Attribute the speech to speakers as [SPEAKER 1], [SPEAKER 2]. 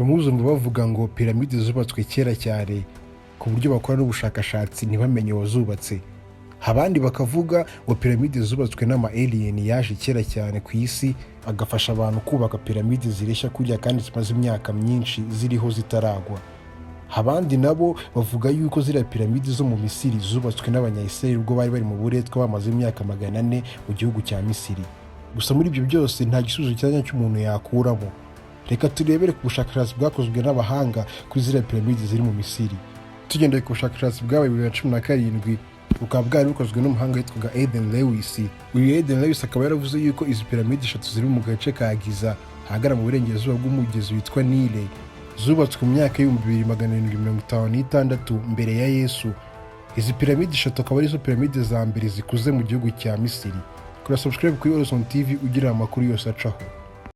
[SPEAKER 1] Bamwe uzumva bavuga ngo piramide zubatswe kera cyane, ku buryo bakora n'ubushakashatsi ntibamenye uwazubatse. Abandi bakavuga ngo piramide zubatswe n'ama alien yaje kera cyane ku isi, agafasha abantu kubaka piramide zireshya kuriya kandi zimaze imyaka myinshi ziriho zitaragwa. Abandi nabo bavuga yuko ziriya piramide zo mu Misiri zubatswe n'Abanyayisiraheli ubwo bari bari mu buretwa, bamaze imyaka 400 mu gihugu cya Misiri. Gusa muri ibyo byose nta gisubizo cyanya cy'umuntu yakuramo. Reka turebere ku bushakashatsi bwakozwe n'abahanga kuri ziriya piramide ziri mu Misiri. Tugendeye ku bushakashatsi bwabaye 2017, bukaba bwari bukozwe n'umuhanga witwaga Aiden Lewis. Uyu Aiden Lewis akaba yaravuze yuko izi piramide eshatu ziri mu gace ka Giza, ahagana mu burengerazuba bw'umugezi witwa Nile, zubatswe mu myaka y'2756 mbere ya Yesu. Izi piramide eshatu akaba arizo piramide za mbere zikuze mu gihugu cya Misiri. Kora subscribe kuri Orison TV ugira amakuru yose acaho.